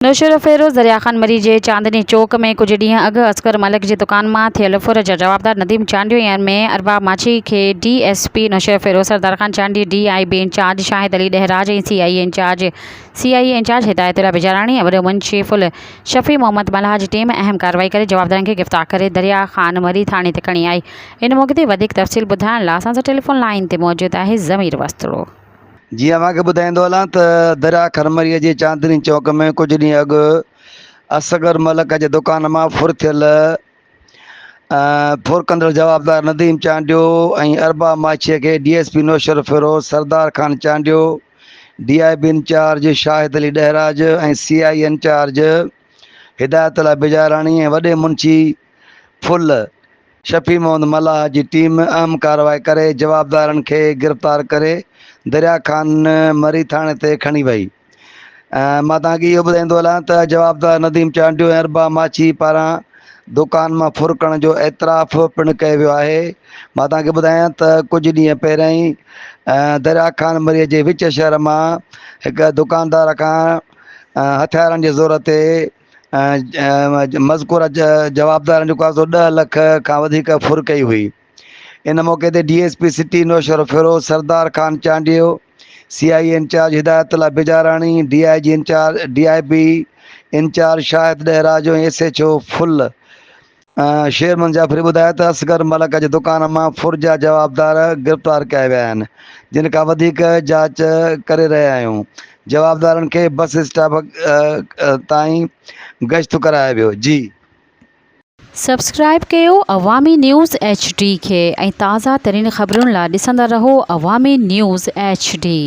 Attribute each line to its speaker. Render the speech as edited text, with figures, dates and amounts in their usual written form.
Speaker 1: نوشهروفيروز دريا خان مري جي چاندني چوڪ ۾ ڪجهه ڏينهن اڳ اصغر ملڪ جي دڪان مان ٿيل ڦر جا جوابدار نديم چانڊيو ۽ ۾ ارباب ماڇي کي D S P Naushahro Feroze Sardar Khan Chandio, D I B incharge Shahid Ali Dahraj ۽ C I A incharge C I A incharge Hidayat Ullah Bijarani ۽ وڏو منشي ڦل شفيع محمد ملاح جي ٽيم اهم ڪارروائي ڪري جوابدارن کي گرفتار ڪري دريا خان مري ٿاڻي تي کڻي آئي ان موقعي تي وڌيڪ تفصيل ٻڌائڻ لا اسان سان ٽيليفون لائين تي موجود آهي ضمير وسطڙو.
Speaker 2: جيئن اوهان کي ٻڌائيندو هلان ته دريا خرمريء جي چاندني چونڪ ۾ ڪجهه ڏينهن اڳ اصغر ملڪ جي دڪان مان ڦر ٿيل ڦر ڪندڙ جوابدار نديم چانڊيو ۽ ارباب ماڇيء کي D S P Naushahro Feroze Sardar Khan Chandio, D I B incharge Shahid Ali Dahraj ۽ C I incharge Hidayat Ullah Bijarani ۽ وڏي منشي ڦل شفيع محمد ملاح جي ٽيم اهم ڪارروائي ڪري جوابدارن کي گرفتار ڪري دريا خان مري ٿاڻي تي کڻي وئي. مان توهان کي اهو ٻڌائيندو هلان ته جوابدار نديم چانڊيو ۽ ارباب ماڇي پاران دڪان مان ڦر ڪرڻ جو اعتراف پڻ ڪيو ويو آهي. مان توهان کي ٻڌايان ته ڪجهه ڏينهن پهريائين دريا خان مري جي وچ شهر مان هڪ دڪاندار کان هٿيارن جي زور تي مذڪوره جوابدارن جيڪو آهي سو ڏهه لک کان وڌيڪ ڦر ڪئي هئي. ان موقعي تي D S P city Naushahro Feroze Sardar Khan Chandio, C I A incharge Hidayat Ullah Bijarani, D I G incharge D I B incharge Shahid Dahrajo ۽ S H O Phul Sher Muhammad Jafri ٻڌايو ته اصغر ملڪ جي دڪان مان ڦر جا جوابدار گرفتار ڪيا ويا آهن، جن کان وڌيڪ جاچ ڪري رهيا آهيون، جوابدارن کي بس اسٽاپ تائين گشت ڪرايو ويو. جي.
Speaker 1: سبسڪرائيب ڪيو عوامي نيوز ايڇ ڊي کي ۽ تازه ترين خبرن لا ڏسندا رهو عوامي نيوز ايڇ ڊي.